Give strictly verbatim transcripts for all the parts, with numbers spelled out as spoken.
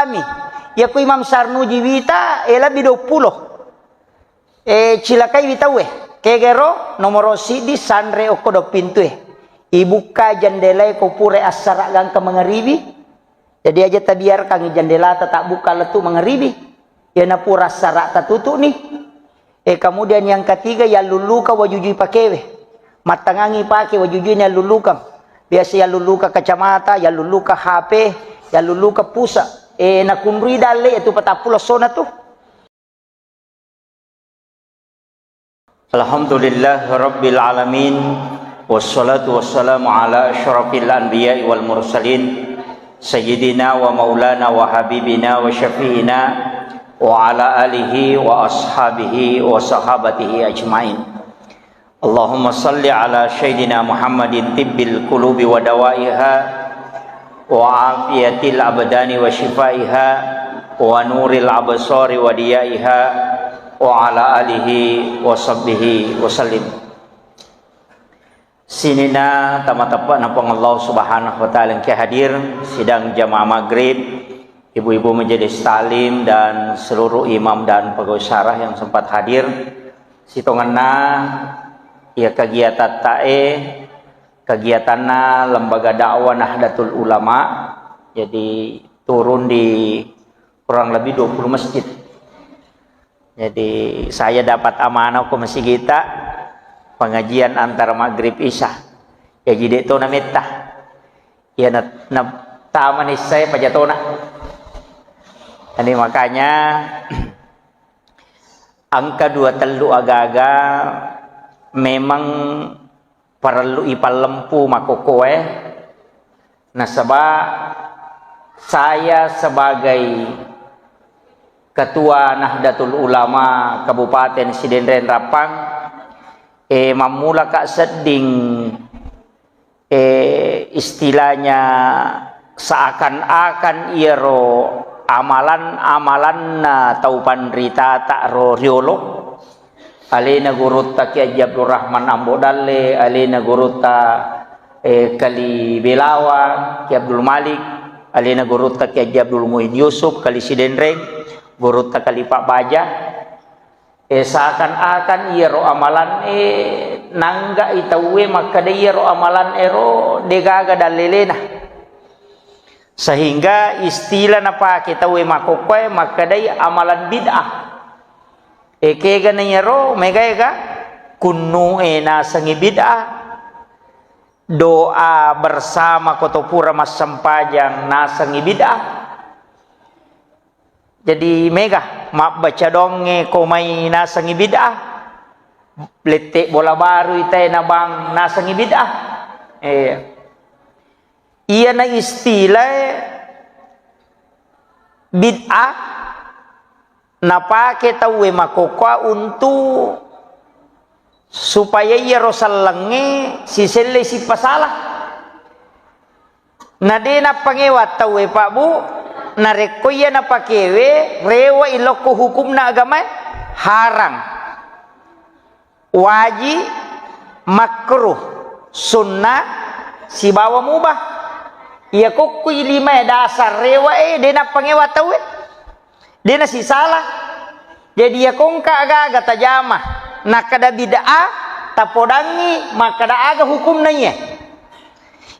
Kami, iya ku Imam Sarnuji wita, eh, lebbi dua puluh. Eh, cilakai wi tauwe. Kegero nomoro siddi sanre okko do pintue. Ibukka jendelae ko pura assara gangka mangaribi. Jadi aja tabiarkangngi jendelata tabbuka lettu mangaribi. Iyana pura assara tatutu'ni. Eh, kemudian yang ketiga, yallulluka wajujui pakewe. Mattangangi pake wajujui ni yallulluka. Biasa yallulluka kacamata, yallulluka H P, yallulluka pusa. Eh, nakunrui dalle itu patappulo sona tu. Alhamdulillah Rabbil Alamin. Wassalatu wassalamu ala asyrafil anbiya'i wal mursalin, Sayyidina wa maulana wa habibina wa syafi'ina, wa ala alihi wa ashabihi wa sahabatihi ajmain. Allahumma salli ala Sayyidina Muhammadin tibbil qulubi wa dawaiha, wa afiyatil abdani wa shifaiha, wa nuril absari wa diyaiha, wa ala alihi wa sahbihi wa sallim. Sininna tamateppa'na Puang Allah Subhanahu wa Ta'ala engka hadir, sidang jamaah maghrib, ibu-ibu majelis taklim, dan seluruh imam dan pegawai syarah yang sempat hadir. Sitongenna iya kegiatan tae, kegiatanna Lembaga Dakwah Nahdlatul Ulama. Jadi turun di kurang lebih dua puluh masjid. Jadi, saya dapat amanah ko masigita pengajian antara maghrib isya. Jadi, de' to na metta. Ya, na, na, tamani saya pajatona. Jadi, makanya, angka dua tellu agaga memang parellu ipallempu makkokkoe, nasaba saya sebagai Ketua Nahdlatul Ulama Kabupaten Sidenreng Rappang, eh, mammulaka sedding, eh, istilahnya seakan-akan iyaro amalan-amalanna tau panritata ro riolo. Alena gurutta Kiai Haji Abdul Rahman Ambo Dalle, alena gurutta, eh, Kali Belawa, Kiai Abdul Malik, alena gurutta Kiai Haji Abdul Muin Yusuf, Kali Sidenreng, gurutta Kali Pak Baja. Eh, seakan-akan iyaro amalan, eh, nanggai tauwe makkeda iyaro amalan ero degaga dallelena. Sehingga istilah napake tauwe makkokkoe makkedai amalan bid'ah. Ekega na iyaro, mega ega, kunnu'e nasengngi bid'ah, doa bersama ko to pura massempajang nasengngi bid'ah. Jadi mega, mabbaca doangnge ko mai nasengngi bid'ah, lette bola baru itae nabang nasengngi bid'ah. Eh. Iyana istilah bid'ah napake tauwe makkokkoe untuk supaya iyaro sellengnge siselle sipasala. Na de nappangewa tauwe, Pak, Bu, narekko iya napakewe, rewa ilokko hukumna agamae, harang. Waji, makruh, sunnah, sibawa mubah. Iya kokkui limae dasar rewae, de nappangewa tauwe. De nasisala. Jadi iya kongka agaga tajama, nakkeda bid'ah, tapodangngi makkeda aga hukumna iye.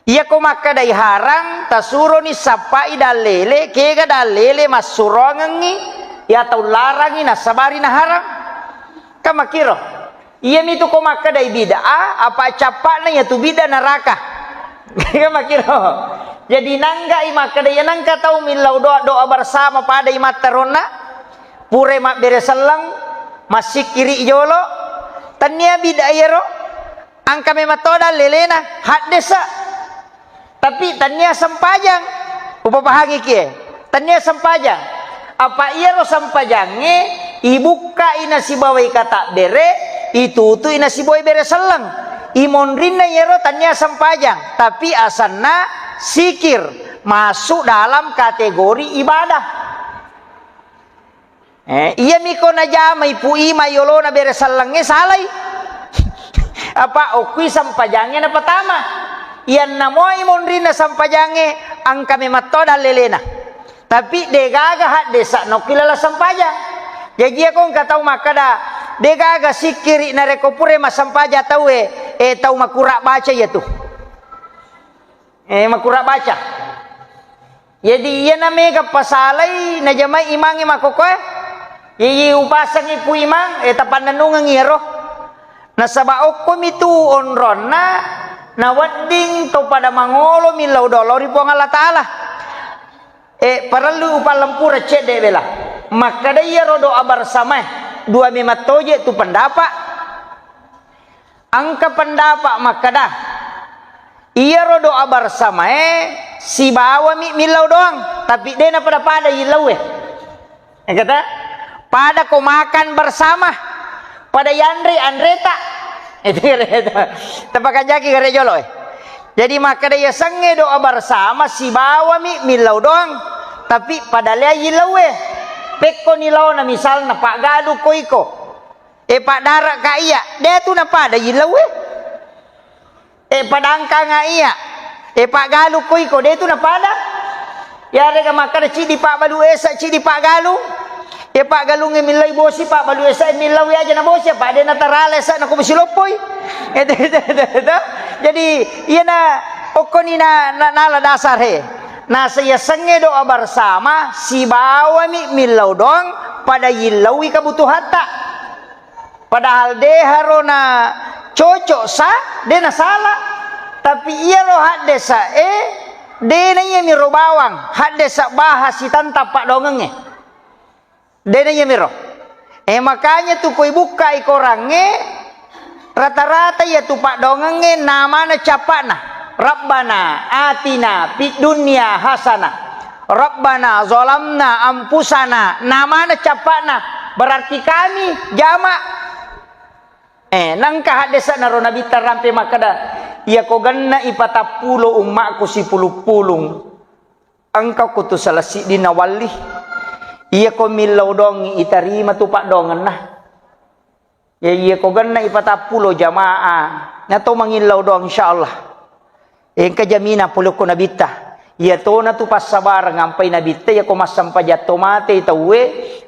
Iyako makkedai harang, tasuroni sappai dallele, kega dallele massuroangengngi, iya tau larangi nassabari naharang. Kan makkiro. Iyamitu ko makkedai bid'ah, apa cappa'na iyatu bid'ah neraka. Kan makkiro. Jadi nanggai makkeda iya nengka tau millau doa, doa bersama padai matteronna, purai mabbere selleng, massikkiri jolo, tennia bid'ah iyaro. Engka memang to dallelena, haddesa. Tapi tennia sempajang. Upapahangi kie. Tennia sempajang. Apa iyaro sempajangnge ibukkai nasibawai katabbere, itutui nasibawai bere selleng. Imonrinna iyaro tennia sempajang, tapi asanna sikir, masuk dalam kategori ibadah. Eh, iyami ko najamai Pu Ima yolona bere sellengnge salai. Apa okkui sempajangnge napatama. Iyanna moi monrinna sempajangnge, engka mematto dallelena. Tapi degaga haddesa nokki lala sempajang. Jaji, iya ko engka tau makkada, degaga sikkiri narekko pura massempajang tauwe, eh, tau makura baca iya tu. Eh, makura baca. Jadi, iyana mega pasalai najamai imangnge makkokkoe. Iye upasengngi Pu Imang, eh, tapannennungengngi iyaro. Nasaba okkomi tu onronna nawedding to pada mangolo millau doang lao ri Puang Allah Ta'ala. Eh, parellu upallempura cedde bela. Makkada iyaro doa bersamae, dua memang toje tu pendapat. Engka pendapat makkada, iyaro doa bersamae sibawami millau doang, tapi de napada-pada yillaue. Engkata? Pada ko makan bersama, pada yanre anreta. Itu kira itu. Tapakajaki kare jolo, eh. Jadi makkada yasengnge doa bersama sibawami millau doang, tapi pada lea yillaue. Pekko ni laona misalna paggalu ko iko. E paddara ka iya, de tu napada yillaue. E padangkanga iya, e paggalu ko iko, de tu napada. Yarega makkada cidi pabbalu esa, cidi paggalu. E paggalungnge millai bosi, pabbalu esa millau aja na bosi, apa de natarala esa na ko bosi loppoi. Itu, itu, itu, itu. Jadi, iyana okkoni na, na, nala dasar he. Nasa yasengnge doa bersama, sibawami millau doang, pada yillaui kebutuhatta. Padahal de harona cocok sa, de nasala. Tapi iyaro haddesa e, de na iyamiro bawang, haddesa baha sitantang paddoangengnge. De na iyamiro. E, makanya tu koi bukkai korangnge, rata-rata iya tu paddoangengnge namana cappa'na. Rabbana atina fid dunya hasanah. Rabbana zalamna anfusana. Namana cappa'na. Berarti kami jama. Eh, nangka haddesa naro Nabitta rampe makkada, iya ko genna ipatappulo ummakku sipulung-pulung. Engka ko tu salah siddinna walli. Iya ko millau dongi itarima tu paddoangenna. Ya, iya ko genna ipatappulo jamaah, nato mangillau doang, insyaallah. Engka jaminan pole ko Nabitta. Iya tona tu passabareng ampai Nabitta, iya ko massempajang to mate tauwe,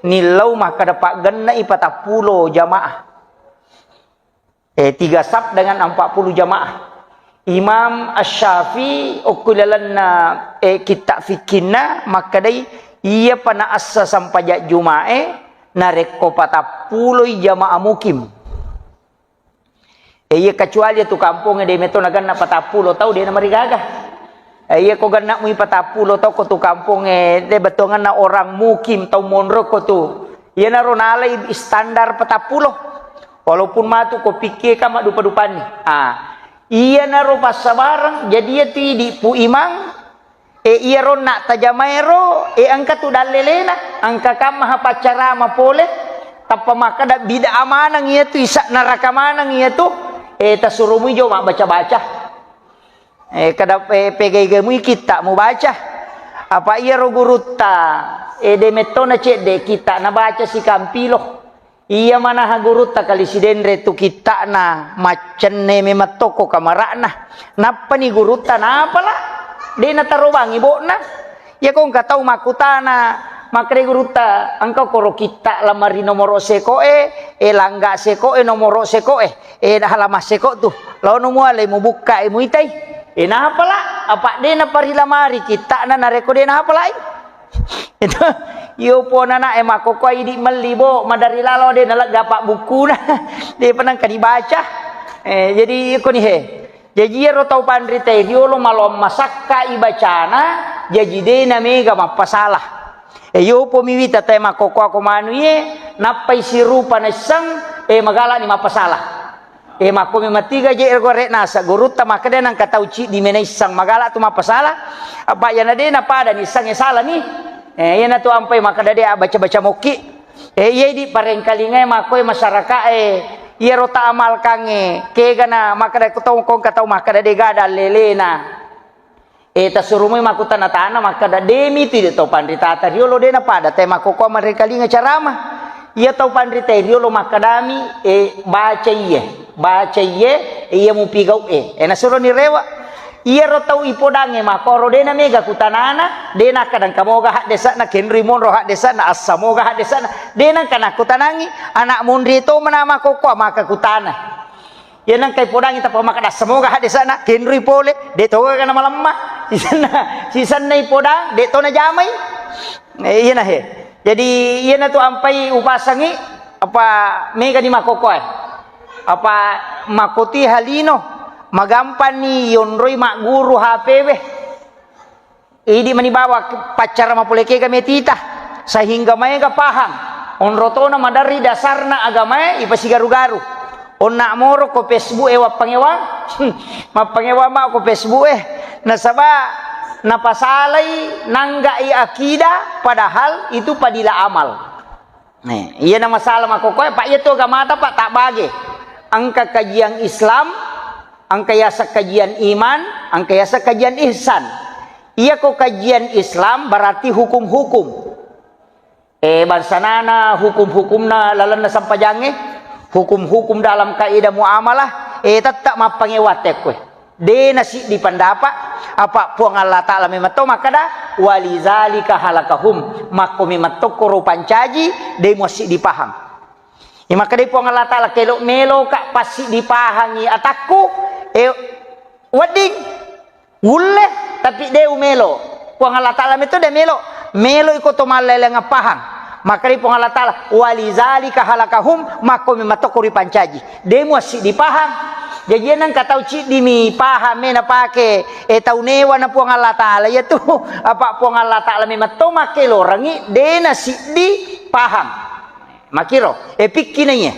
nillau makkada paggenna ipatappulo jamaah. Eh, tiga saf dengan empat puluh jamaah. Imam Asy-Syafi'i okko lalenna, eh, kitta fikkinna makkedai, iyapa naassa sempajang Juma'e narekko patappuloi jamaah mukim. Eh, iya kecuali tu kampongnge de metto nagenna patappulo tau, de namarigaga. Eh, iya ko genna mui patappulo tau ko tu kampongnge de bettuangenna orang mukim tau monro ko tu. Iyanaro nalai standar patappulo. Walaupun matu ko pikkie ka maddupa-dupanni. Ah, iyanaro passabareng, jadi iya tu idi Pu Imang, e, iyaro na tajamaero, e, engka tu dallelena, engka kammaha paccarama pole, tappa makkada bid'ah maneng iya tu, isa neraka maneng iya tu, e, tasuro mui jo mabbaca-baca. Eh, kada, eh, pegai-gai mui kitta mubaca. Apa iyaro gurutta, eh, de mettona cedde kitta nabaca sikampilo. Iya manaha gurutta kali sidenre tu kittana maccenne memang tokko kamara'na. Nappani gurutta napala, de natarobangi bo'na. Iya ko engka tau makkutana, makkeda gurutta, engka koro kitta lamari nomoro sekoe, eh, langga sekoe, nomoro sekoe. Eh, dah lama seko tu. Laono mualai mubukkai muitai. Eh, napala? Apa de naparilamari kittana narekko de napalai? Itu, iyo pona na, eh, makkokkoe idi melli bo, madari lalo de nalegga pabbukkuna. De penangka dibaca. Eh, jadi iko ni he. Jaji iyaro tau panrita riolo maloang masakka ibacana, jaji de namega mappasala. E, yopo mi wita tae makkokkoako manu iye, nappai sirupa naisseng, e, magalani mappasala. E, makko memang tiga je ero gore nasa gurutta makkeda nangka tau ciddi mena isseng magala tu mappasala. Apa yana de napada ni isseng e salani. E, yana tu ampai makkeda de baca-baca mokki. E, iye di parengkalingai makko e masyarakat e, iyaro ta amalkangnge, kegana makkeda ko tau kongka tau makkeda de gada lelena. E, tasuro moi makkutana-tana makkeda, "De mitu de tau panritata riolo de napada tae makkokkoe marengkalinga carama." Iya tau panrita riolo makkedami, "E, baca iye, baca iye, e, iya mupigau e." E, nasuroni rewe. Iyaro tau ipodangnge makkoro de namega kutanana, de nakkadang kamoga haddesa'na, kenrui monro haddesa'na, assamoga haddesa'na, de nangka nakkutanangi, ana' monri to mana makkokkoe maka kutana. Iya nangka ipodangngi tappa makkada assamoga haddesa'na, kenrui pole, de toga kana malemma. Sisenna, sisenna ipodang, de to najamai. Eh, iyana he. Jadi, iyana tu ampai upasangi, apa mega ni makkokkoe. Apa makkoti halino, magampanni yonroi magguru H P we. Idi mani bawa paccara mapole kega metita, sehingga maega pahang. Onro tona maderri dasarna agamae ipasigaru-garu. Onna moro ko Facebook e wappangewang, mappangewang ma ko Facebook e. Nasaba napasalai nanggai akida, padahal itu padila amal. Nah, iya na masalah makkokkoe, Pak, iya tu agamata, Pak, tak bage. Engka kajian Islam, engka yaseng kajian iman, engka yaseng kajian ihsan. Iya ko kajian Islam berarti hukum-hukum. Eh, bangsanana hukum-hukumna lalenna sempajangnge, hukum-hukum dalam kaidah muamalah, eh, tetap mappangewa tekkoe. De nasiddi pandapa, apa Puang Allah Ta'ala memang to makkada, "Walizalika halakahum." Makko memang tokkoro pancaji, de muassiddi pahang. Iya makkadai Puang Allah Ta'ala, "Kelo meloka passiddi pahangi atakku, eh, wedding, wulle, tapi de umelo." Puang Allah Ta'ala meto de melo, melo iko to malleleng pahang. Makkadai Puang Allah Ta'ala, "Walizalika halakahum," makko memang tokko ripancaji. De muassiddi pahang. Jaji nengka tau ciddimi pahang me napake, eh, tau newa na Puang Allah Ta'ala, iya tu apa Puang Allah Ta'ala memang to makkelorangi, de nasiddi pahang. Makiro, eh, pikki na iya.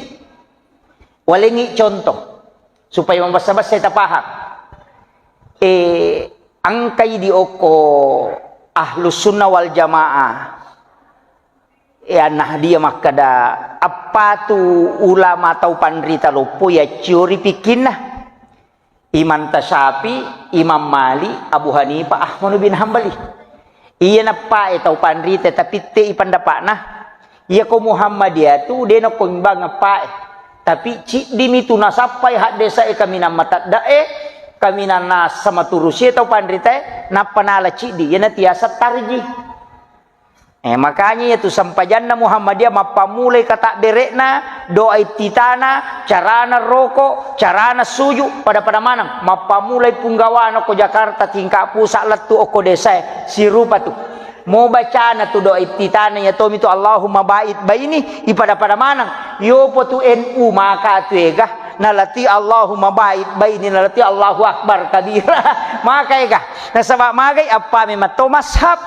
Walengi contoh, supaya mabessa-bessai tapahang. Eh, engkai di okko Ahlus Sunnah wal Jamaah. Eh, An-Nahdiyah makkada, appatu ulama tau panrita loppo yacciori pikkinna. Imam Tasyafi, Imam Malik, Abu Hanifah, Ahmad bin Hambali. Iya nappae tau panrita, tapi te ipandapa'na. Iya ko Muhammadiyah tu de nako imbang appae. Tapi ciddimi tu nasappai haddesa e kaminang matedda e, kaminang nasa maturusi e tau panrita e, nappa nala ciddi. Iyana tiasa tarji. Eh, makanya iya tu sempajanna Muhammadiyah mappammulai katabbere'na, doa iftitana, carana roko, carana suju, pada-pada maneng. Mappammulai punggawana ko Jakarta tingkat pusat lettu okko desa e, sirupa tu. Mo bacana tu doa iftitana iya tomi tu Allahumma ba'id baini, ipada-pada maneng. Yopo tu N U maka tu ega, nalati Allahumma ba'id baini, nalati Allahu Akbar kabira. Maka ega. Nasaba magai appa memang to mazhab.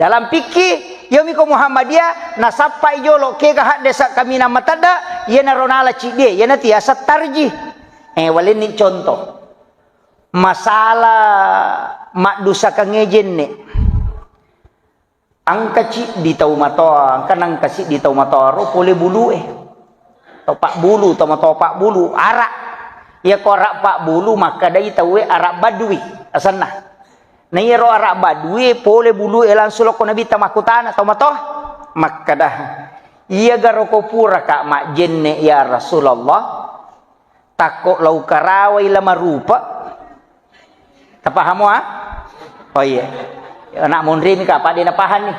Dalam fikih, yomi ko Muhammadiyah, nasappai jolo kega haddesa kaminang matedda, iyanaro nala ciddie, iyana tiasa tarji. Eh, walenni contoh. Masalah maddusakangnge jenne. Engka ciddi tau matoa, engka nengka siddi tau matoa ro pole bulue. Tau pabbulu, tau matoa pabbulu, ara. Iya ko ara pabbulu, makkedai tauwe ara badui asenna. Na iyaro ara badui pole bulue langsung lokko Nabitta makkutana tau matoa. Makkeda, "Iya garo ko puraka majjenne ya Rasulullah?" Takko lao karawai la marupa. Tapahamo, ah? Oh iya. Anak monri mi ka, apa de napahang ni.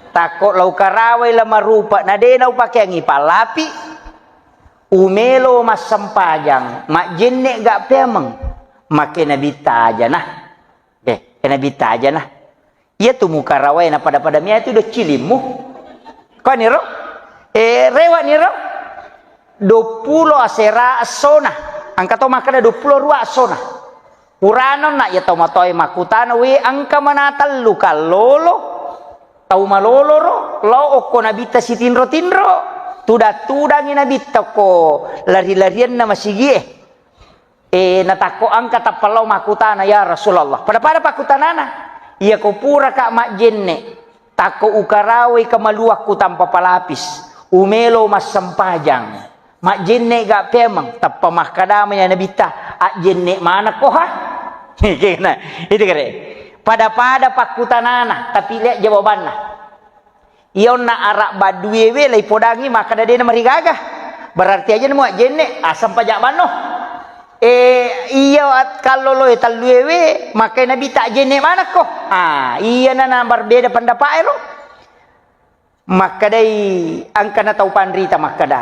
Takko lao karawai la marupa, na de naupakeangi pallapi. Umelo massempajang, majjenne ga peameng. Make Nabitta aja nah. Eh, Nabitta aja nah. Iya tu mukarawae na pada-pada mia tu do cilimmu. Koni ro? Eh, rewa ni ro? Dua puluh asera essona. Engka to makkeda dua puluh dua essona. Purana na iya tau matoe makkutana, "We, engka mana tellu kallolo, tau malolo ro, lao okko Nabitta sitinro-tinro. Tudang-tudangi Nabitta ko lari-larianna masigie." Eh, natakko engka tappa lao makkutana, "Ya Rasulullah." Pada-pada pakkutanana, "Iya ko puraka majjenne, takko ukarawai kamaluakku tanpa palapis, umelo massempajang, majjenne ga peameng?" Tappa makkadama ya Nabitta, "Ajjenne manekko ha?" Kena, itu kere. Pada-pada pakkutanana, tapi lihat jawabanna. Iya onna ara badduewe laipodangi makkeda de namarigaga. Berarti aja nemu ajjenne, asam pajak banno. Eh, iya at-, kalloloe tellue we, makkai Nabitta jenne manekko. Ah, iyana na berbeda pendapat ero. Makkedai engkana tau panrita makkeda,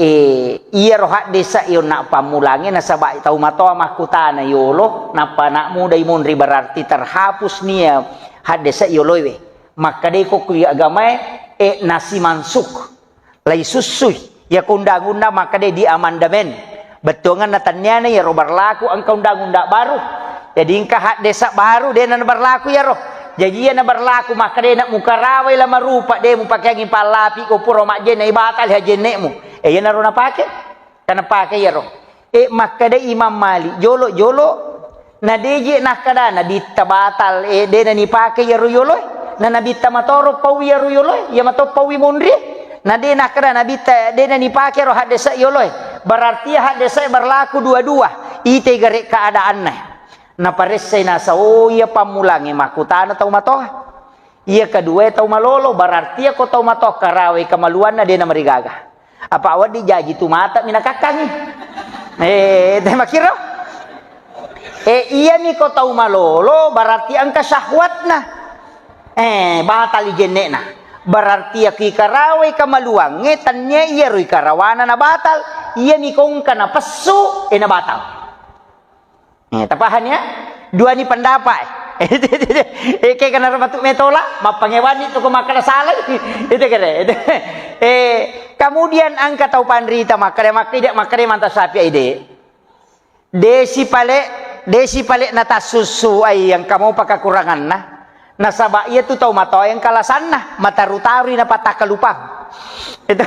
eh, iyaro haddesa onna pammulangnge nasaba tau matoa makkutana yolo, nappa anak muda imonri berarti terhapus nia haddesa yoloe we. Makkedai ko kui agamae, eh, nasimansuk. Laisussui. Iyako undang-undang makkeda di amandemen. Bettuangenna tenniana iyaro berlaku engka undang-undang baru. Jadi engka haddesa baru, dena berlaku iyaro. Jaji iyana berlaku makkeda na mukarawai la marupa, de mupakeangi pallapi ko pura majjenne, ibatal hajenne'mu. E, iyanaro napake. Kana pake iyaro. E, makkeda Imam Malik, jolo-jolo, na deje nakkeda Nabitta batal, e, dena nipake iyaro yoloe. Na Nabitta matoro paui iyaro yoloe, iya mato paui monri. Na de nakkeda Nabitta dena nipake ro haddesa yoloe. Berarti haddesa berlaku dua-dua. Ite gare keadaanna. Naparessai nasa, oh, iya pammulangnge makkutana tau matoa. Iya kedua tau malolo, berarti iyako tau matoa karawai kamaluanna dena marigaga. Apa wedding jaji tu mata minakakkangi. Eh, te makkiro? Eh, iyami ko tau malolo, berarti engka syahwatna. Eh, batal jenne'na. Berarti iyako ikarawai kamaluangnge, tennia iyaro ikarawana na batal. Iyami ko engka napessu, eh, na batal. Eh, tapahani ya? Duani pendapat. Eh, ke kana matu metola, mappangewani tu ko makkeda salai. Itu kere. Eh, kemudian engka tau panrita makkeda, makkeda, makkeda manta sapi ide. Desi pale, desi pale natassussu ai engka mopa kekuranganna. Nasaba iyatu tau matoa engka alasanna, mataru-tarui napatakkalupang. Itu,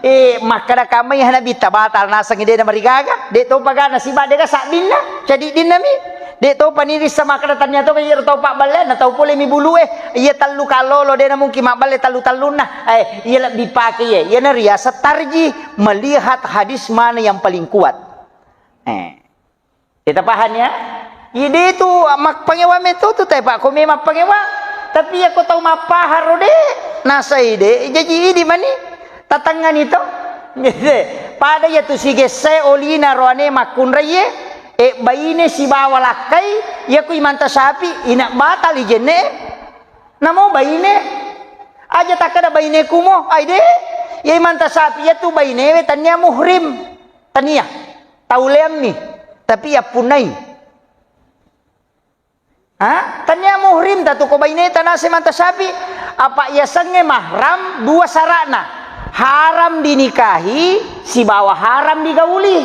eh, makkeda kamma iya Nabitta batal nasengngi de namarigaga, de topa gana siba de ga sabbinna, cadiddinna mi. De topa nirissa makkeda tania to iyaro tau pabballe, na tau pole mi bulue, iya tellu kallolo de namungkin mabballe tellu-tellunna. Eh, iya lebbi pake iya, iyana riaseng tarjih, melihat hadis mana yang paling kuat. Eh. Kita paham ya? Ide tu mappangewang meto tu, te, Pak, ko memang pangewang. Tapi iya ko tau mappaharo de, nasai de, jaji idi mani tatangani to. Pada iya tu sigesse olina roane makkunraie, e, baine sibawa lakkai, iya ku imanta sapi, ina batal ijenne. Namo baine, aja takkada baine kumo, ai de, iya imanta sapi, iya tu bainewe tania muhrim. Tania. Tauleammi. Tapi yappunnai. Ha? Tania muhrim tatu ko baineta nase manta sapi. Apa yasengnge mahram dua sara'na. Haram dinikahi sibawa haram digauli.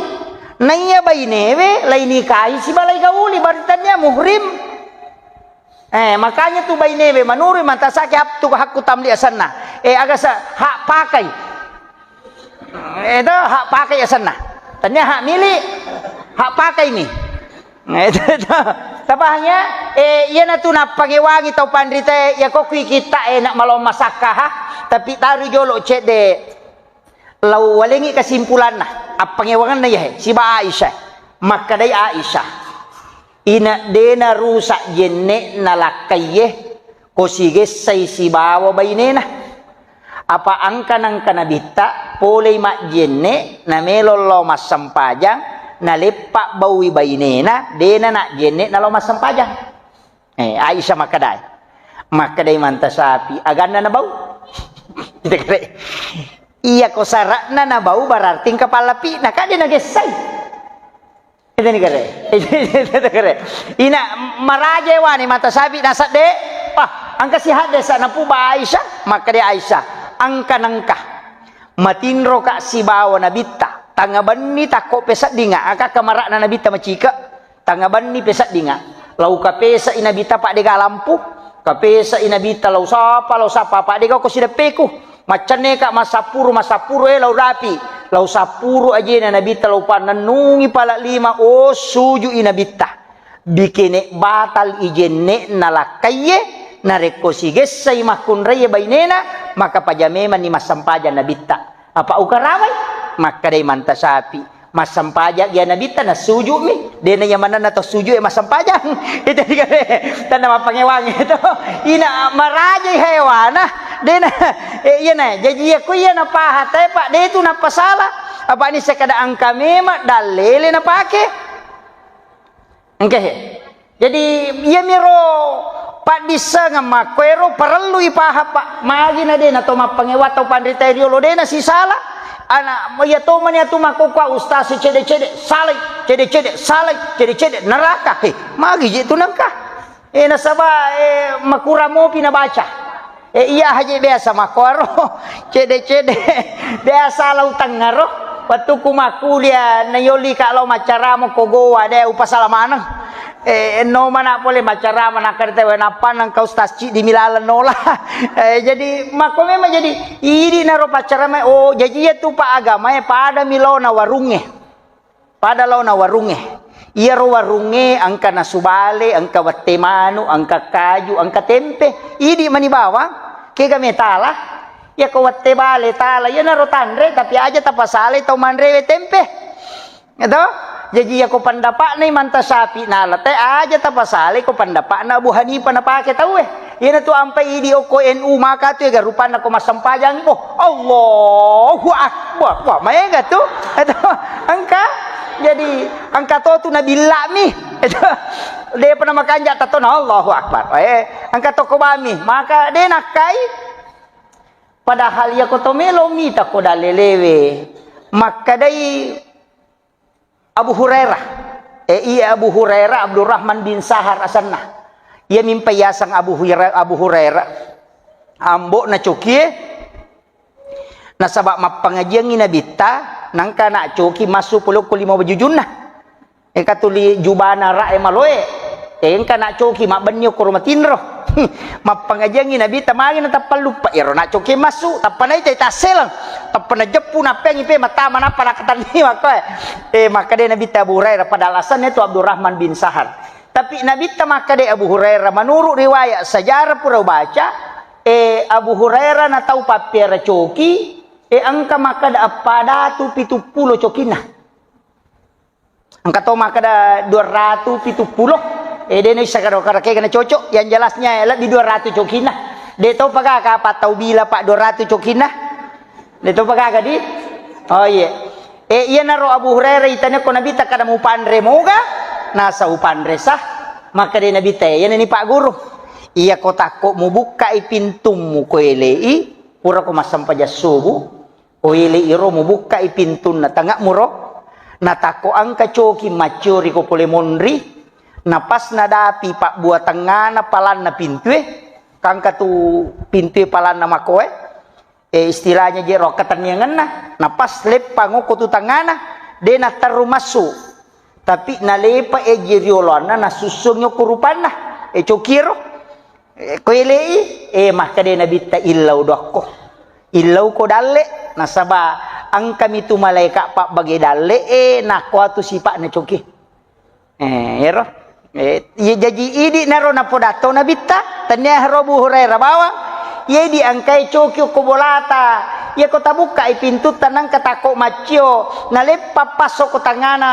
Naiya bainewe lai nikahi siba lai gauli, berarti tania muhrim. Eh, makanya tu bainewe manurui manta sapi hak tu hakku tamli asenna. Eh, aga sa-, hak pakai. Itu hak pakai asenna. Tania hak milik, hak pakai mi. Itu, itu. Tapahang ya? Eh, iyana tu nappangewangi tau panrita, iya ko kui kita enak malong masakka ha. Tapi taru jolo cedde. Lau walengi kesimpulanna, appangewanganna iya he, siba Aisyah. Makkedai Aisyah, ina dena rusak jenne'na lakkaiye, ko sigessai sibawa bainena. Apa angka nangka Nabitta, polei majjenne, namelo lao massempajang, naleppa baui bainena, dena najjenne nalao massempajang. Eh, Aisyah makkedai. Makkedai manta sapi, aganna nabau? Iya ko sara'na nabau berarti engka pallapi'na, kan de nagessai. Itani kare. Itani kare. Ina maraja wani mata sapi nasadde. Wah, angka si haddesa napuba Aisyah, makkeda Aisyah, angka nengka. Matinroka sibawa Nabitta. Tanga benni takko peseddinga, aka kamara'na Nabitta macike. Tanga benni peseddinga. Lau kapesai Nabitta padde ga lampu. Kapesai Nabitta lau sapa, lau sapa, padde ga ko sideppeku. Maccenneka massappuru, massappuru, eh, lau rapi. Lau sappuru ajena Nabitta lau pannennungi pala lima, oh, sujui Nabitta. Bikene batal ijenne'na lakkaiye, narekko sigessai makkunraiye bainena, maka paja memanni massempajang Nabitta. Apa ukarawai? Makkedai manta sapi. Massempajang iya Nabitta, nassuju'mi. Dena iya manenna to sujue massempajang. Itu dikare. Tanna mappangewangi itu. Ina marajai hewana. Dena, eh, iyana. Jaji iya ku iya napahatae, Pak. De itu napasala. Apa ni sekada engka memang dallele napake. Engke he. Jadi, iyamiro paddissengeng makkoero parellu ipahang, Pak. Magi na de na to mappangewa tau panrita riolo de na sisala. Ana, iya to mani atu makkokko ustaz cede-cede, salai, cede-cede, salai, cede-cede, neraka. He, magi je tu nengka. Eh, nasaba, eh, makurang mopi nabaca. Eh, iya haji biasa makkoro. Cede-cede. Biasa lautengngaro. Wettukku makkulia, nayolli ka lao maccarama ko Gowa, de upasala maneng. Eh, no mana pole maccarama, nakkeda tewe nappa nengka ustaz ciddi milaleng nola. Eh, jadi makko memang jadi idi naro paccarama, oh, jaji iya tu pa agamae pada mi lao na warungnge. Pada laona warungnge. Iyaro warungnge engka nasu bale, engka wette manu, engka kaju, engka tempe. Idi mani bawang, kega metala. Iyako wette bale tala, iyanaro tanre, tapi aja tapasalai tau manrewe tempe. Eto? Jaji iyako pendapatna Imam Tasyafi'i nala te, aja tapasalai ko pendapatna Abu Hanifah napake tauwe. Iyanatu ampai idi okko N U maka tu ega rupanna ko massempajang ko. Allahu Akbar. Wah, maega tu. Eto, engka. Jadi, engka to tu nabillami. Eto, depa namakanja tatona Allahu Akbar. Eh, engka to ko bami. Maka de nakkai. Padahal iyako to melo mita ko dalelewe. Makkedai Abu Hurairah. Eh, iya Abu Hurairah, Abdurrahman bin Sahar asenna. Iya mimpa yaseng Abu Hura-, Abu Hurairah. Ambo'na cokie. Nasaba mappangajiangngi Nabitta, nangka na coki massu polokko lima wajujunna. Eka tuli jubana ra e maloe. Engka na coki mabbenni okkoro matinro. Mappangajiangngi Nabitta magi na tappa luppa. Iyaro na coki massu, tappa naita tasseleng. Tappa najeppu nappeangi pe matama nappa nakatanni makkoe. Eh, makkeda Nabitta Abu Hurairah pada alasanna tu Abdurrahman bin Sahar. Tapi Nabitta makkeda Abu Hurairah, menurut riwayat sejarah pura baca, eh, Abu Hurairah na tau pappiara coki, eh, engka makkeda eppa datu pitu pulo cokinna. Engka to makkeda dua ratu pitu pulo. Eh, de naissa karo-karo kega na cocok. Yang jelasnya, eh, lebbi dua ratu cokinna. De to pagaga apa tau bila pa dua ratu cokinna. De to pagaga di. Oh, iya. Eh, iyanaro Abu Hurairah itane ko Nabitta kada mupanre moga. Nasa upanre sah. Makkeda Nabitta, eh, iyana ni Pak Guru. Iya ko takko mubukkai pintummu ko elei, pura ko massempajang subuh. Ko elei iro mubukkai pintunna tanga'muro, natakko engka coki macciori ko pole monri, napas nadapi pabbua tengngana palanna pintue, kangka tu pintue palanna makoe, eh, istilahnya jero akkatenniangenna, napas leppang okko tu tengngana, de natterru massu. Tapi nalepa eji rioloanna nasussungi okko rupanna, eh, cokiero. Eh, ko elei, eh, makkeda Nabitta, "Illau doakko. Illau ko dalle, nasaba engkami tu malaeka pabbage dalle, eh, nakko atu sipa'na coki." Eh, ero. Eh, iya jaji idi naro napodatto Nabitta, tennia haro Abu Hurairah bawang. Iya idi engkai coki okko bolata. Iya ko tabukkai pintutta nangka takko maccio, naleppa passo ko tangngana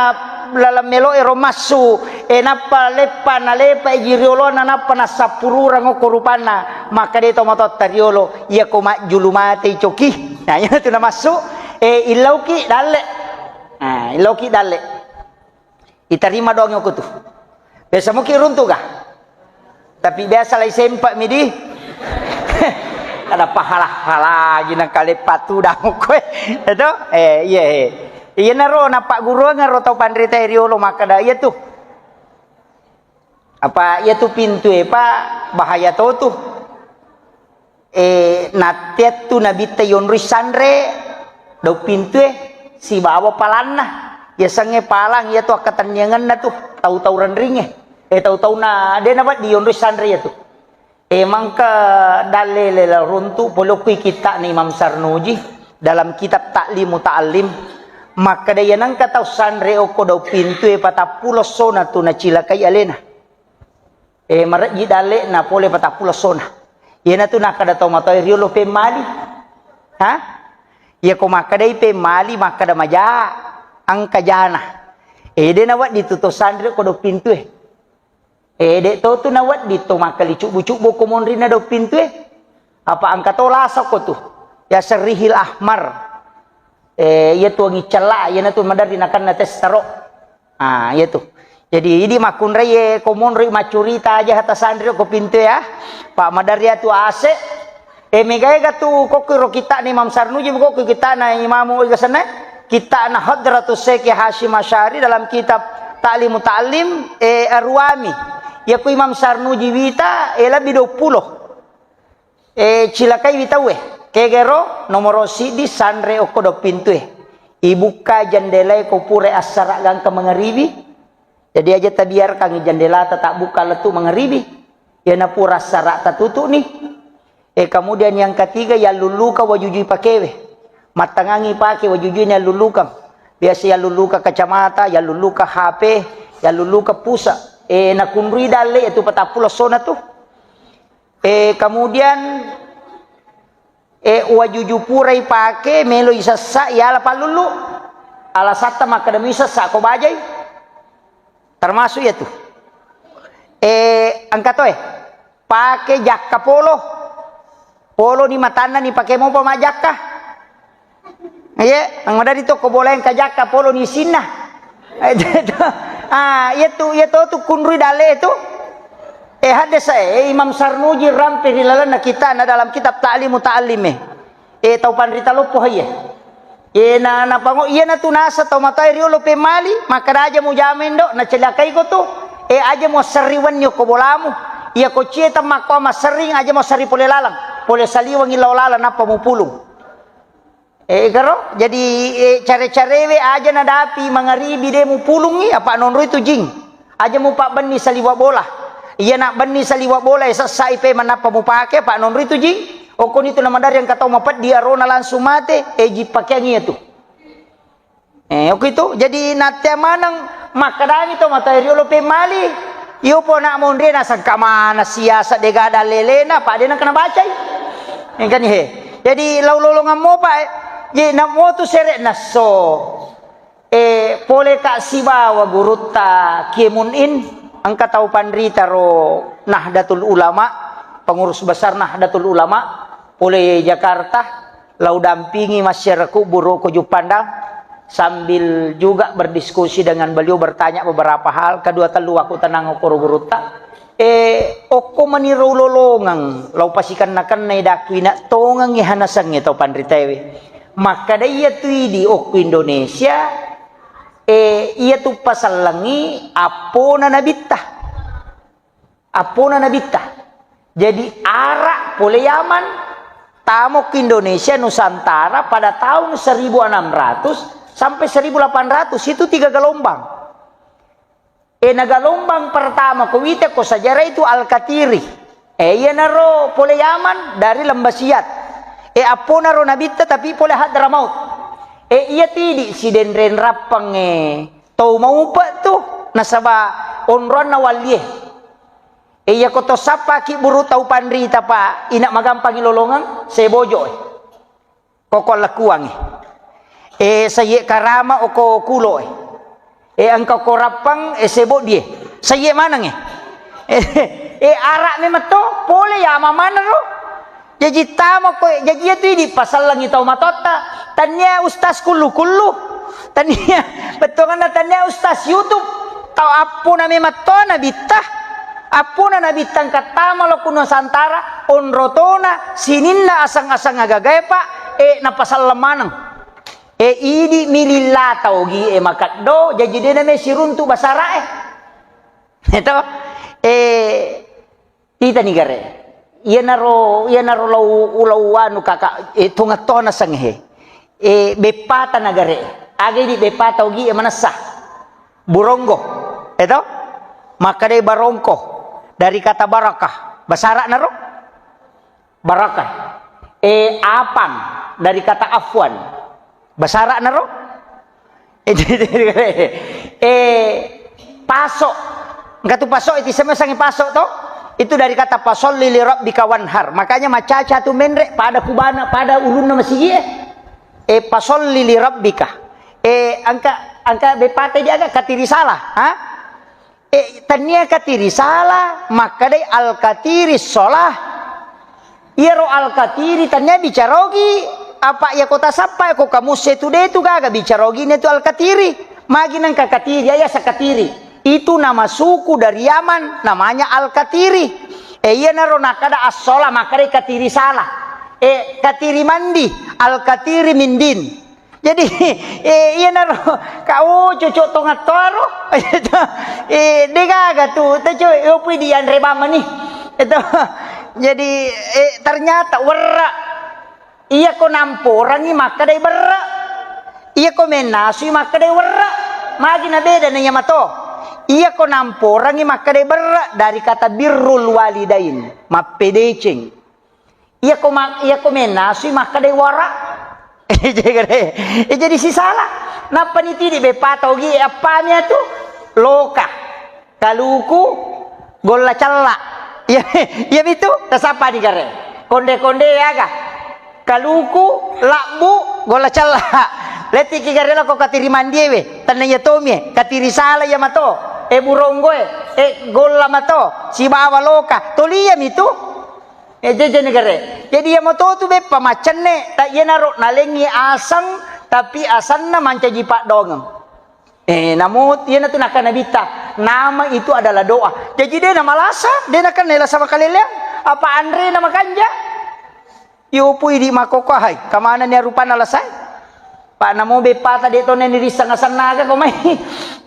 laleng melo ero massu. E, nappa leppa, nalepa eji rioloanna, nappa nassappururang okko rupanna. Makkeda to matoatta riolo, "Iyako majjulu matei coki." Nah, iyanatu namassu, e, illauki dalle. Nah, illauki dalle. Itarima doang okko tu. Biasa muki runtu ga? Tapi biasa lai sempa mi di. Ada pahala-hala lagi nang kale patu damu koe. Eto? Eh, iya, eh. Iyanaro nappagguruang ro tau panrita riolo makkeda, iya tu. Apa iya tu pintue pa bahaya to tu. Eh, natteattu Nabitta yonroi sanre daung pintue sibawa palanna. Yasengnge palang iya tu akkatenniangenna tu tau-tau renringnge. Eh, tau-tauna de nawedding yonroi sanre iya tu. Eh, mangka dalle lela runtu pole okko kitta'na Imam Sarnuji dalam kitab Ta'lim Muta'allim. Makkeda iya nengka tau sanre okko daung pintue patappulo essona tu nacilakai alena. Eh, marejji dalle'na pole patappulo essona. Iyanatu nakkeda tau matoa riolo pemmali. Ha? Iyako makkedai pemmali, makkeda maja, engka jana. Eh, de nawedding tu to sanre ko do pintue. Eh, de to tu nawedding to makkali cubbu-cubbu ko monrinna do pintue. Apa engka to lasa ko tu. Ya serihil ahmar. Eh, iya tu wangi cella, iya na tu maderri nakenna tes taro. Ah, iya tu. Jadi, idi makkunrai, eh, ko monroi maccurita aja hata sanri ko pintu ya. Pak maderri atu ase. Eh, mega-ega tu kokko ro kittana Imam Sarnuji, kokko kittana Imamu Igasenna. Kittana Hadratus Syekh Hasyim Asy'ari dalam kitab Ta'limu Ta'lim, eh, Arwami. Iya ku Imam Sarnuji wita, eh, lebih dua puluh. Eh, cilakai wi tauwe. Kegero nomoro siddi sanre okko do pintue. Ibukka jendelae ko pura assara gangka mangaribi. Jadi aja tabiarkan jendelata tabukka lettu mangaribi. Iyana pura assara tatutu ni. Eh, kemudian yang ketiga, yalluluka wajujui pakewe. Mattangangi pake wajujui ni yallulukan. Biasa yalluluka kacamata, yalluluka H P, yalluluka pusa. Eh, nakunrui dalle itu patappulo sona tu. Eh, kemudian, eh, wajuju purai pake, melo isessa, iala pallulu. Alasatta makkeda mi isessa ko bajai. Termasuk iya tu. Eh, engka toe. Pake jakka polo. Polo ni matanna ni pake mopa majakka. Iya, angmadari to ko bola engka jakka polo ni sinna. Eh, itu, itu. Ah, iya tu, iya to tu kunrui dalle tu. Eh, hadde sa, eh, Imam Sarnuji rampe ri lalenna kittana dalam kitab Ta'limu Ta'lim, eh. Eh, tau panrita loppo, iya. Eh, na, napango, iya na tu nasa tau matoa riolo pemmali, makkeda aja mujama indo, nacelakai ko tu. Eh, aja mo serri wenni ko bolamu. Iya ko cie temmakko masserring, aja mo serri pole lalang. Pole saliwengi lao lalang, nappa mupulung. Eh, karo? Jadi, eh, care-carewe aja nadapi mangaribi de mupulungi, apa nonroi tu jing. Aja mupabbenni saliwa bola. Iya nak benni saliwa bola, eh, sessai pe manappa mupake, apa nonroi tu jing. Okkoni tu namadari engka tau mapeddi arona langsung mate, eh, jippakeang iya tu. Eh, oke itu. Jadi, nattea maneng makkedangi to matoa riolo pemmali. Iyo po nak monri nasengka mana siasa dega dalelena, apa de nakena bacai. Engkani he. Jadi, lau lolongang mopa, eh. Jadi, nak motu sere nasso. Eh, pole ka sibawa gurutta Kiemun In, engka tau panrita ro Nahdlatul Ulama, pengurus besar Nahdlatul Ulama, pole Jakarta. Lau dampingi masyarakat Buru ko Juppandang, sambil juga berdiskusi dengan beliau, bertanya beberapa hal, kedua tellu aku tenang okoro gurutta. Eh, okko maniro lolongeng, lau pasikenna-kennai daku ina tongengi hanasengnge tau panritaewe. Makkada iya tu idi okko Indonesia, eh, iya tu pasallengi appona nabitta. Appona nabitta. Jadi, Arab pole Yaman, tamo ke Indonesia Nusantara pada tahun seribu enam ratus sampai seribu delapan ratus, itu tiga gelombang. Eh, na gelombang pertama ko wita ko sejarah itu Al-Katiri. Eh, iyanaro pole Yaman dari Lembah Siat. Eh, apponaro nabitta tapi pole Hadramaut. Eh, iya tidi sidenreng rappang, eh, tau maupe tu nasaba onroanna wallie. Eh, iya ko to sappaki buru tau panrita pa ina magampangi lolongeng, sebojo, eh. Koko lekuangi. Eh, saye karama oko kulo, eh. Eh, engka ko rappang, eh, sebo die. Saye maneng, eh. Eh, eh, arak memang to, pole ya mamana ro. Jaji tama ko, jaji iya tu idi pasallengi tau matotta. Tania ustaz kullu-kullu. Tania, bettuanna tania ustaz YouTube. Tau appona memang to nabitta. Appona nabitta engka tama lo ku Nusantara, onrotona, sininna asang-asang agagae, Pak, eh, napasalleng maneng. Eh, idi mililla tau gi, eh, makeddo, jaji dena me siruntu basara, eh. Eto, eh, Itani gare. Iyanaro, iyanaro lau, lau anu kaka, eh, tunga-tunga nasengnge. Eh, beppata nagare. Aga idi beppata ogi e manessa. Buronggo. Eto? Makkadai barongko. Dari kata barakah. Basara naro? Barakah. Eh, apang. Dari kata afwan. Basara naro? Eh, paso. Engka tu paso, itu sama sangi paso to. Itu dari kata fasolli li rabbika wanhar. Makanya macaca tu menre pada kubana, pada ulunna masigi e. Eh, fasolli li rabbika. Eh, engka, engka bepate dia aga katiri salah, ha? Eh, tania katiri salah, makkadai al-katiri sholah. Iyaro al-katiri tania bicarogi Apa iya ko tasappa ko kamusse tu de tu gaga bicara ogine tu Al-Katiri. Magi nangka Katiri, aya sa Katiri. Itu nama suku dari Yaman, namanya Al-Katiri. E, iyanaro nakkada assola, makkada Katiri sala. E, Katiri mandi, Al-Katiri mindin. Jadi, e, iyanaro, ka, oh, cocok tongattoaro. E, de gaga tu, te co, e, opui di anre bamani. Itu. Jadi, e, ternyata werra. Iyako namporangngi makkadai berre. Iyako mennasui makkadai werre. Magi nabeda na iya mato. Iyako namporangngi makkadai berre dari kata birrul walidain, mappedeceng. Iyako ma-, iyako mennasui makkadai wara. Jadi, eh, jadi sisala. Nappa nitidi beppa taugi appami atu loka. Kaluku, golla cella. Iya, iya mitu, tasappa di gare. Konde-konde aga. Kaluku, labbu, golla cella. Letiki gare lako katiri mandiewe, tanna iya tomie, katiri sala iya mato. E buronggoe, e golla mato, sibawa loka. Toli iya mitu. E jeje negare. Jadi iya mato tu beppa maccenne, tak iyanaro nalengi asang, tapi asanna mancaji paddongeng. Eh, namo, iyanatu nakkana Nabitta, nama itu adalah doa. Jaji, de namalasa, de nakenna lasa makaleleang, apa anre na makanja. Yo pui di makoko, hai, kamana ni rupanna lasae? Pak namo beppata de tone ni rissang asanna aga ko mai.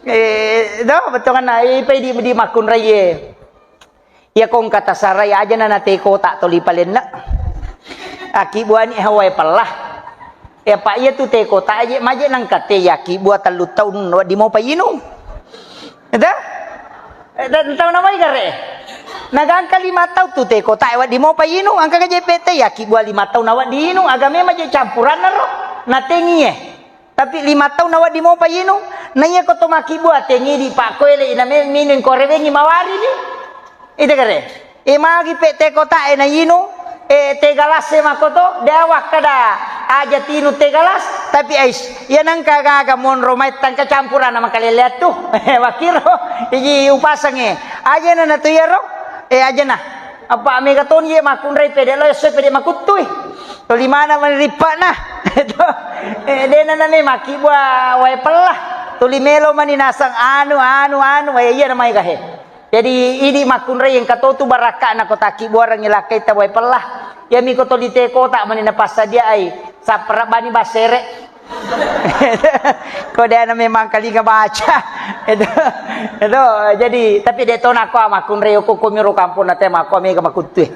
Eh, do, betonganna, eh, pai di, di makkunraie. Iya ko engka tasarai ajana na teh kota toli palenna. Akibbuani hawae pella. Iya pa iya tu teh kota aje maje nangka teh yakibbua tellu taung wedding mopa inung. Eda? Eh, dan tau namai gare. Nagangka lima taung tu teh kota wedding mopa inung, angka gaje pete yakibbua lima taung na wedding inung, aga memang je campuranna ro. Na tengie. Tapi lima taung na wedding mopa inung, na iya ko to makibbua tengidi pakkoele ina me-, minung ko rewengi mawari ni. Ita gare. E magi pe te kota e na inung, e te galas e makoto, de awa kada aja tinu te galas, tapi ais, iya nangka gaga monro mai tangka campuran na makalele tu. Wakiro, iji upasange. Aja na na tu iyaro, e aja na. Apa mega toni ye makkunrai pede lo, esso pede makuttui. Toli mana mani rippa'na. Itu. Eh, dena name makibbua wae pella. Tuli melo mani nasang anu, anu, anu, wae iya namai gahe. Jadi, idi makkunrai engka totu barakka'na ko takibbuarengngi lakkaita wae pella. Iyami ko toli te kota mani napassadiai. Sappara bani bassere. Ko de na memang kalinga baca. Itu, itu, jadi, tapi de to nako makkunrai ko, ko miro kampung na te mako mega makuttui.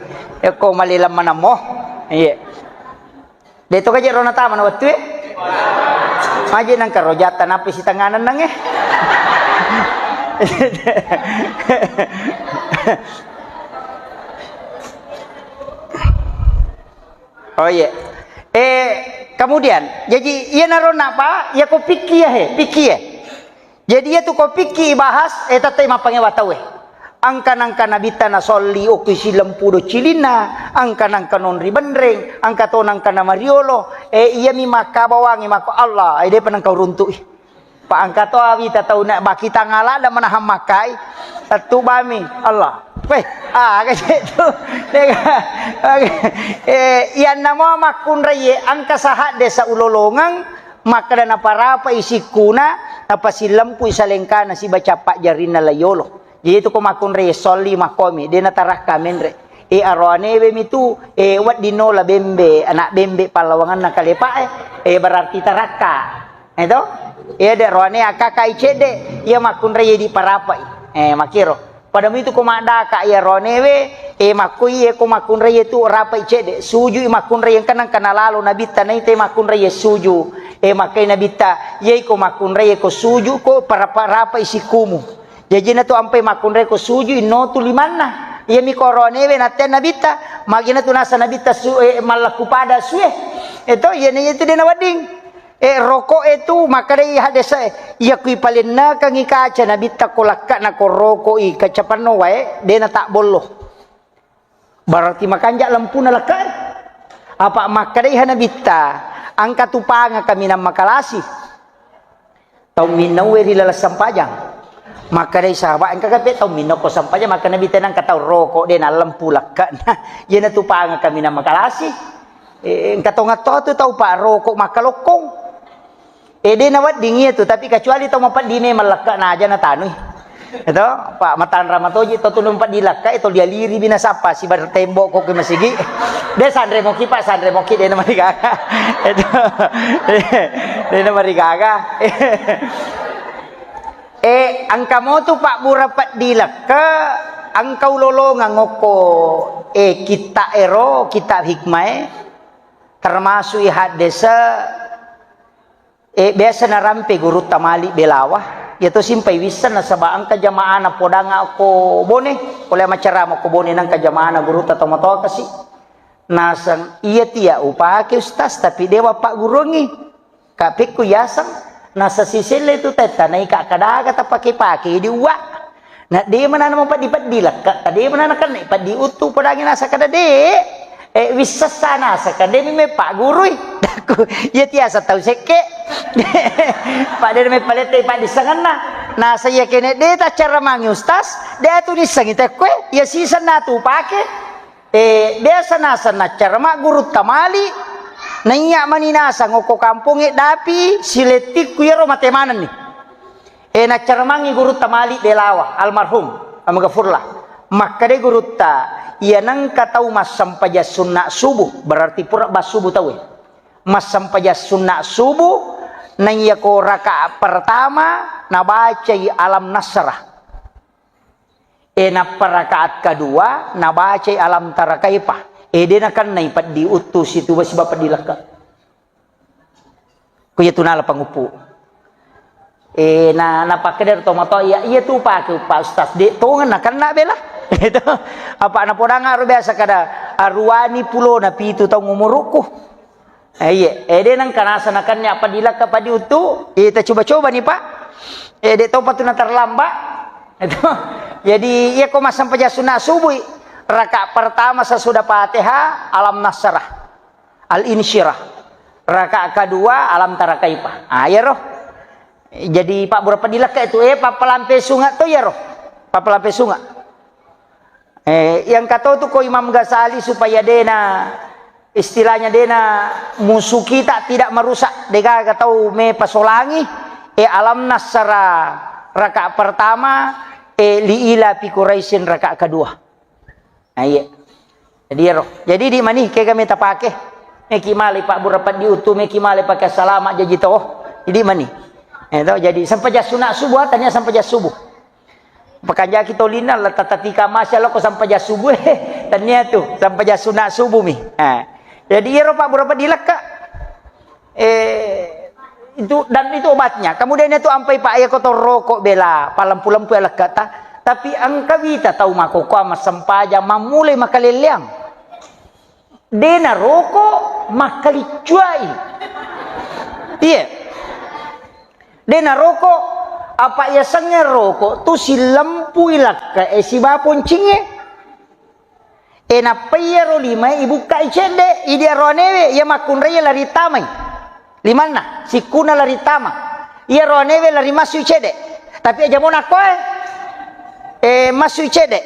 Ko malileng manammo. Iya. De to kaje rona tama na wettue. Maje nangka rojatta nappi sitanganan nange. Oh iya. Eh, kemudian, jadi iya naro napa, iya ko pikki ya he, pikki ya. Jadi, iyatu ko pikki ibahas, eh, tette mappangewa tauwe. Angka nangka Nabitta nasolli okko silempudo cilinna, angka nangka nonri benreng, angka to nangka namariolo, eh, iyami makkabawangi mako Allah, eh, depa nangka uruntu'i. Pa angka to awita tau na baki tangala da manahang makkai, tettu bami Allah. Weh, ah, kaje tu. Dega. Eh, iyanna mo makkunraiye angka sahadde saulolongang, Makkeda naparapai sikkuna, napasilempui salengkana siba cappa jarinna laiyolo. Jadi itu ko makkunrai solli makkomi, de natarakka menre. E aroanewe mitu, e wedding nola bembe, anak bembe pallawanganna kalepae, e berarti tarakka. Eto? E de roane akkakai cedde, iya makkunrai diparapai. E makiro. Pada mitu ko maddaka iya roanewe, e, makkoi, e, ko makkunrai tu rapai cedde, sujui makkunrai engka nangka nalalo Nabitta naitai makkunrai suju, e, makkai Nabitta, yai ko makkunrai ko suju ko parapa-, rapai sikkumu. Jajina tu ampai makkunrai ko suju inno tu limanna. Iyami ko roanewe natte Nabitta, magina tu nasa Nabitta su-, e, mallakku pada sue. Eto, iyana itu de nawedding. E, roko e tu, makkedai hadese, iya kui palennekangi kaca Nabitta ko lakkana ko roko i kaca penno wae, de natabbollo. Berarti makanja lempuna lakka e. Apa makkedai ha Nabitta, engka tu panga kaminang makalasi. Tau minnaue ri laleng sampajang. Makkedai sahabat, engka kape tau minna ko sampajang, makkeda Nabitta nangka tau roko de nalempu lakkana. Iyana tu panga kaminang makalasi. Eh, engka tongeng to tu tau pa roko makkalokkong. Eh, de' nawedding iya tu, tapi kecuali tau mapeddi memang lekka' na aja natanui. Itu, pa matanra matoji to tu mapeddi lekka' itu dia liri bina sapa si bar tembok ko ke masigi. De' sanre moki, Pak, sanre moki de' namarigaga. Itu. De' namarigaga. Eh, engka motu pabbura peddi lekka', engka ulolongeng okko, eh, kitta' ero, kitta' hikmae, termasuk i haddese, eh, biasa narampe gurutta Malik Belawa, iya to simpai wisseng nasaba engka jamaana podang okko Bone, pole maccarama okko Bone nengka jamaana gurutta tomatoa kasi. Naseng, iya tia upake Ustaz, tapi dewa pagguruangngi. Ka pekku yaseng, nasa siselle tu tetta, naika kadaga tapake-pake di uwa. Na de manana mapeddi-peddi lekka', ta de manana kan peddi uttu podangi nasa kada de. Eh, wissessa nasa kan de mi me paggurui. Dakku, iya tiasa tau sekke. Pak de me palette paddissengenna. Nasa iya kene de taccara mangi Ustaz, de atu nissengi tekkue, iya sisenna tu pake. Eh, biasa naseng naccara maggurutta Malik, naiya mani naseng okko kampongnge dapi silettikku iyaro mate manenni. Eh, naccara mangi gurutta Malik Belawa, almarhum, amgafurlah. Makkeda gurutta, iya nengka tau massempajang sunna subuh, berarti pura bassubuh tauwe. Massempajang sunna subuh, naiya ko rakaat pertama, nabacai alam nasrah. E, nappa rakaat kedua, nabacai alam tara kaifa. E, de nakennai peddi uttu situ siba peddi lekka. Ku iya tu nala panguppu. E, na, napakkeda to mato, iya, iya tu pake Pak Ustaz, de tongeng nakenna bela. Itu. Apa napodanga ro biasa kada aruani pulona pitu taung umurukku. Eh, iya. Eh, de nengka nasa nakenni apa dilakka padi uttu, eh, ta coba-coba ni, Pak. Eh, de topa tu na terlambat. Itu. Jadi, iya ko massempajang sunna subuh, rakaat pertama sesudah Fatihah, alam nasrah. Al-insyirah. Rakaat kedua, alam tara kaifa. Ah, iya roh. Jadi, Pak, berapa dilakka itu? Eh, papalampe sunga to, iya roh. Papalampe sunga. Eh, yang kata tu ko Imam Ghazali supaya dena, istilahnya dena musuh kita tidak merusak, degaga tau me pasolangi, eh, alam nasrah rakaat pertama, eh, li ila fi Quraisyin rakaat kedua. Nah, iya. Jadi, ya, roh. Jadi, di mani, kega me tapake. Meki male, Pak, berapa di utu, meki male pakai salama, jaji to. Jadi, mani. Eh, to, jadi, sampai jas sunat subuh, tanya sampai jas subuh. Pakanjaki tolinna la tatatika masya lo ko sampajang subuh, eh. Tania tu, sampajang sunat subuh mi. Ah. Jadi iyaro Pak, berapa dilekka. Eh, itu, dan itu obatnya. Kemudian itu ampai Pak, iya ko to rokok bela, palempu-lempu ya lekka ta. Tapi engka wita tau makkokkoe massempajang, mammulai makalelleang. De naroko makkaliccuai. Iya. De naroko, apa yasengnge roko tu silempui lakkae siba poncingnge. E nappa iyaro limae ibukkai cedde, idi aroanewe iya makkunrai lari tamai. Limanna, sikkuna lari tama. Iya aroanewe lari massui cedde. Tapi aja mo nakkoe, e, massui cedde.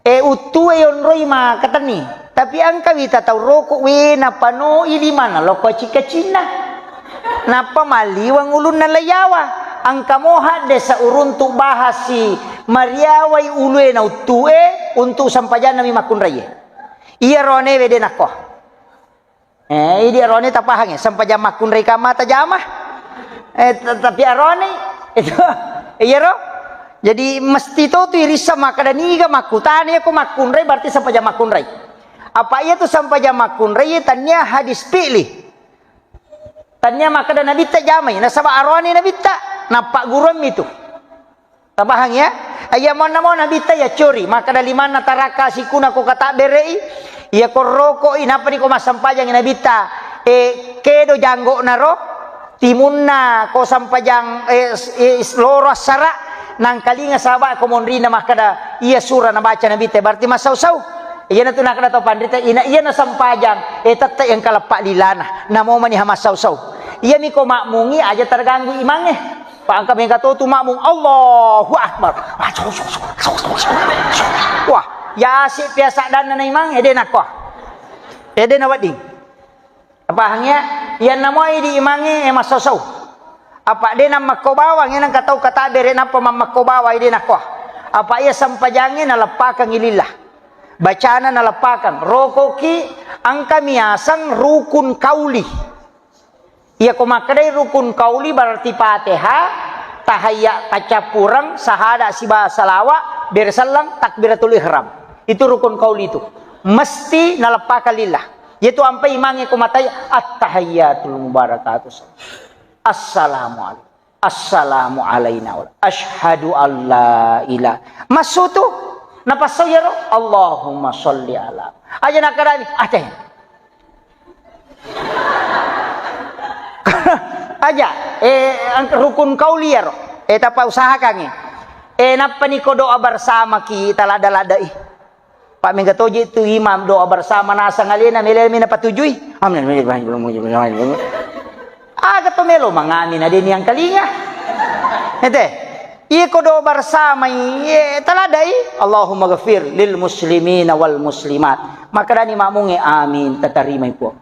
E, uttue yonroi makkatenni. Tapi engka wita tau roko, we, napanoi limanna lokko cika-cinna. Nappa malliweng ulunna laiyawa. Engka mo haddesa uruntu bahasi mariawai ulue na uttue untuk sampajanna mi makkunraie. Iya roanewe de nakko. Eh, idi arone tapahangngi, sempajang makkunrai kamma tajama. Eh, te-, tapi arone itu, iyaro. Jadi mesti to tu irissa makkeda niga makkutana, iya ko makkunrai berarti sempajang makkunrai. Apa iya tu sempajang makkunrai, tania hadis fi'li. Tania makkeda nabitta jamai, nasaba arone nabitta, nappagguruammi tu. Tabahang ya? Iya monna mo nabitta ya cori, makkeda limanna tarakka sikuna ko katabbere'i, iya ko rokoi, nappa ni ko massampajangi nabitta, e, kedo janggokna ro, timunna ko sampajang, e, s-, e, s-, loro assara, nangkalinga sahaba ko monrina makkeda, iya sura nabaca nabitta, berarti massau-sau. Iyana tu nakkeda to panrita, ina iya nasampajang, e, tette yang kaleppa lilana, namo mani ha massau-sau. Iya mi ko makmungi aja terganggu imangnge. Pa engka mega to tu makmum, Allahu Akbar. Wah, yasi biasa danna na imang, ede nakko. Ede na wedding. Pahang ya? Iyanna moi di imangnge, eh, massosau. Apa de nammakko bawang, eh, nangka tau katabbere nappa mammakko bawang, eh, de nakko. Apa iya sempajangnge naleppakangngi lillah. Bacana naleppakang. Rokoki engka miaseng rukun kauli. Iya ko makkedai rukun kauli berarti Fatihah, tahayya, paccappureng, sahada siba salawa, bere selleng, takbiratul ihram. Itu rukun kauli itu. Mesti naleppakang lillah. Yaitu ampai imangnge ko matai, "Attahiyyatul mubarakatuh. Assalamualaikum. Assalamu alaina wa asyhadu alla ilaha." Massu tu. Napassau iyaro, "Allahumma sholli ala." Aja nakkedani, "Ateh." Aja, eh, ang-, rukun kauli iyaro. Eh, tapa usahakangngi. Eh, nappani ko doa bersama ki talada-ladai. Pak mega toje tu imam doa bersama nasang alena, mele mena patujui. Amin. Aga to melo mangami na deni angkalinga. Ete. Iko doa bersama, eh, taladai. Allahumma ghafir lil muslimina wal muslimat. Makkedani makmungnge, "Amin, tatarimai Puang."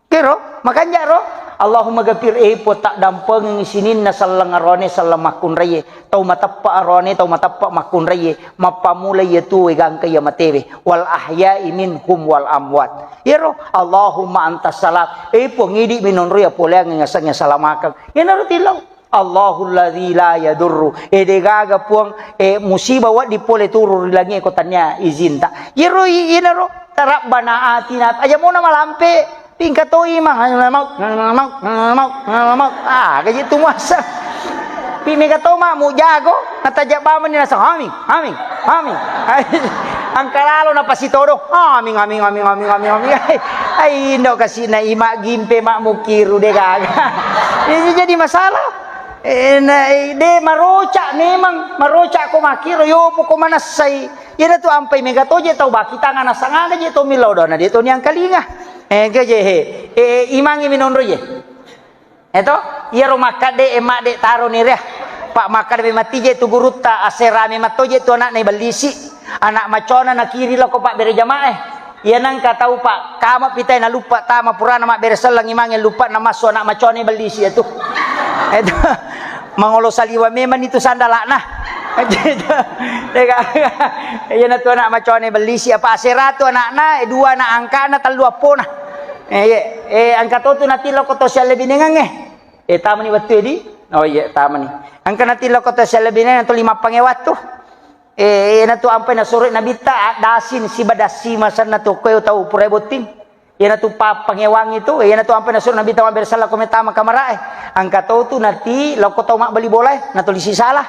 Kero, makanja ro. Allahumma ghafir, eh, Puang, taddampengengngi sininna selleng aroane, selleng makkunraie. Tau mateppa aroane, tau mateppa makkunraie. Mappammula iya tuwe gangka iya matewe. Wal ahya'i minhum wal amwat. Iyaro, Allahumma antas salam. Eh, Puang, idi minonro iya poleangngi ngaseng iya salamakeng. Iyanaro tillau. Allahul ladzi la yadurru. Eh, degaga Puang, eh, musibah wedding pole turu ri langie ko tania izinta. Iyaro i-, iyanaro. Rabbana atina. Aja mona malampe. Tingka to imang. Mau, mau, mau, mau. Ah, gaji tu muasa. Pi mega to mak mu jago. Nataja bamani nasa. Amin, amin, amin. Angka lalo napasitodo. Amin, amin, amin, amin, amin, amin. Ai, indo kasina ima gimpe mak mukiru degaga. Ini jadi masalah. Eh, na, eh, de maroca memang, maroca ko makkiro, yopo ko manassai. Iyanatu ampai mega toje tau baki tangana sangaga je to millau dona de to niangkalinga. Eh, gaje he. Eh, imangi minonro je. Eto, iyaro makkadde e madde taro ni rea. Pak makkadde me matije tu gurutta, aserame mattoje tu anakna ibellisi. Anak macona nakiri loko pak bere jamaah. Iya nengka tau pak kama pitai naluppa tama purana mabbere selleng imangnge luppa namassu anak macone bellisi iyatu. Itu mangolo saliwa memang itu sandalakna. Iyana tu anak macone bellisi apa asera tu anakna, eh, dua anak angkana, tellu appona. Eh, iya. Eh, engka to tu natiloko to sialle binengangnge. Eh, tamani wettu edi? Oh iya, tamani. Engka natiloko to sialle binengang to lima pange wattu. Eh, iyana tu ampai nasuro Nabitta, addasin siba dassi masenna tu koe tau purai botting. Iyana tu pa-, pangewang itu, iyana tu ampai nasuro Nabitta mabbere sala ko metama kamarae. Engka to tu nati loko tau mabbali bolae, natolisi sala.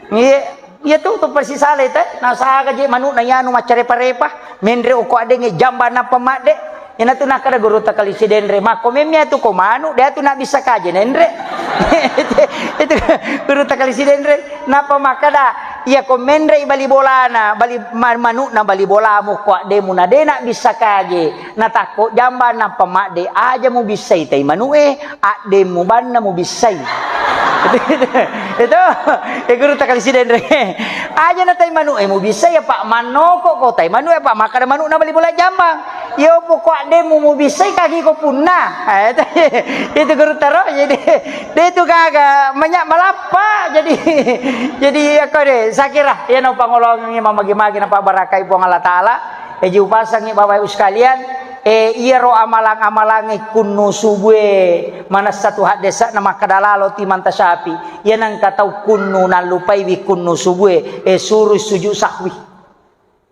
Iya, iya tu, tu persis sala itu. Nasaga je manukna iyanu maccarepa-repa, menre oko adengnge jamba nappa madde. Iyana tu nakkada gurutta Kali Sidenre, makko memmi atu ko manu, de atu nak bisa kaje nenre. Itu gurutta Kali Sidenre, nappa makkada, iya ko menre bali bolana, bali ma-, manukna bali bolamu ko addemu na de nak bisa kaje. Natakko jamba nappa madde, aja mubissai tai manu'e, addemmu banna mubissai. Itu, itu, eh, gurutta Kali Sidenre. Aja na tai manu'e mubissai, apa mannoko ko tai manu'e, apa makkada manu'na bali bola jambang. Iyo poko addemmu mubissai kagi ko punna. Eh, itu, itu gurutta ro. Jadi, de itu gaga, manya malappa. Jadi, jadi, iya ko de, sakira, iya no pangolongi mamagi-magi na pabarakai Puang Allah Ta'ala. Eji upasangngi Bapak Ibu sekalian, eh, iyaro amalang-amalangnge kunnu subue manessa tu haddesa'na makkada lalo ti manta syafi. Iya nengka tau kunnu nallupaiwi kunnu subue, eh, suru sujud sahwi.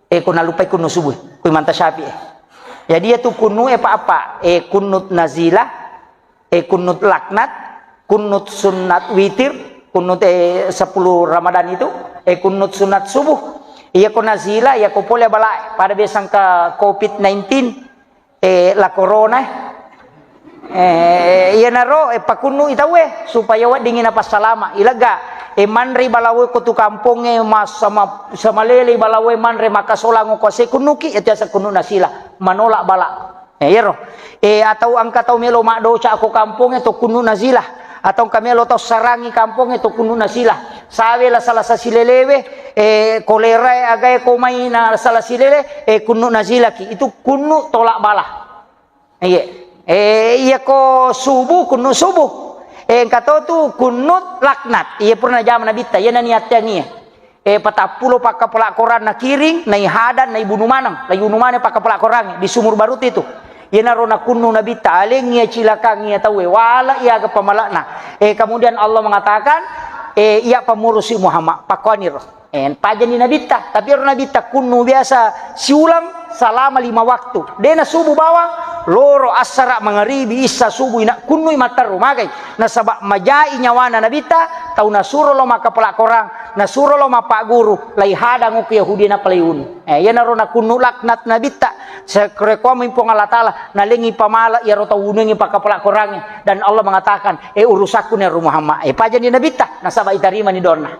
Eh, ko nallupai kunnu subue, kui manta syafi, eh. Jadi iya tu kunnu e pa apa? Eh, kunnut nazilah, eh, kunnut laknat, kunnut sunnat witir, kunnut, eh, sepuluh Ramadan itu, eh, kunnut sunat subuh. Iya ko nazila, iya ko pole bala, pada biasa engka covid nineteen, eh, la corona, eh, iyanaro, eh, pakunnu i tauwe, supaya weddingi napassalama, ilega, eh, manre balawe ko tu kampongnge, mas-, sama, samalele balawe manre makasolango ko ase kunnuki, itu asa kunnu nasila, manolak bala. Eh, iyaro. Eh, atau engka tau melo maddoca ko kampongnge to kunnu nazilah. Atau engka melo tau sarangi kampongnge to kunnu nazilah. Sawe la sala sasilelewe, eh, kolerae agae ko mai na sala silele, eh, kunnu nazilaki. Itu kunnu tolak bala. Iye. Eh, iya ko subuh, kunnut subuh. Eh, engka to tu kunnut laknat. Iya pura najama Nabitta, iya naniatteang iya. Eh, patappulo pakkapala Quran nakiring, naihadang, naibunu maneng. Laibunu maneng pakkapala Quran di Sumur Barut itu. Iyanaro nakunnu Nabitta, aleng iya cilakang iya tauwe, wala iya aga pamalakna. Eh, kemudian Allah mengatakan, eh, iya pamurusi Muhammad, pakkuaniro. Eh, pajani Nabitta, tapi ero Nabitta kunnu biasa siulang salama lima waktu. Dena subuh bawang, loro, assara, mangaribi, issa, subuh, ina kunnui matteru magai. Nasaba majai nyawana Nabitta, tau nasuro lo makkapala Quran, nasuro lo mappagguru, laihadang okko Yahudi napalaiunu. Eh, iyanaro nakunnu laknat Nabitta, sekrekua mempong Allah Ta'ala, nalengi pamala iyaro tau unungi pakkapala Qurangnge. Dan Allah mengatakan, eh, urusakku ni ero Muhammad. Eh, pajani Nabitta, nasaba itarimani doanna.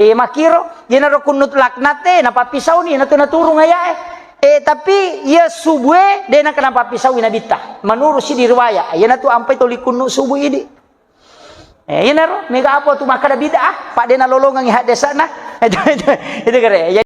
Eh, makkiro, iyanaro kunnut laknat e, napappisauni, natu naturung ayae. Eh, tapi iya subue, de naka napappisaui Nabitta. Menurut si di riwayat, iyanatu ampai toli kunnut subuh idi. Eh, iyanaro, mega apa tu makkada bid'ah, pa de nalolongengi haddesana. Itu, itu, itu kere.